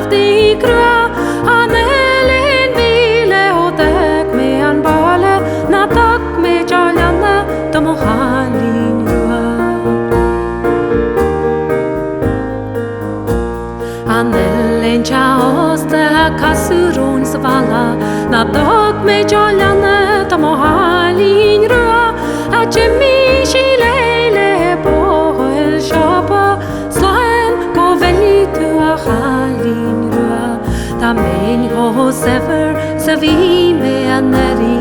seifti crua an oileán mhíle ó d'fhág mé an baile ná thug mé deoir leanna do mo chailín rua. An oileán teach ósta a casadh romhainn sa bhealach ná thug mé deoir leanna do mo chailín rua a d'imigh sí léi le buachaill siopa slán go bhfillfidh tú a chailín rua dá mbeinn chomh saibhir 's a bhí mé anuraidh.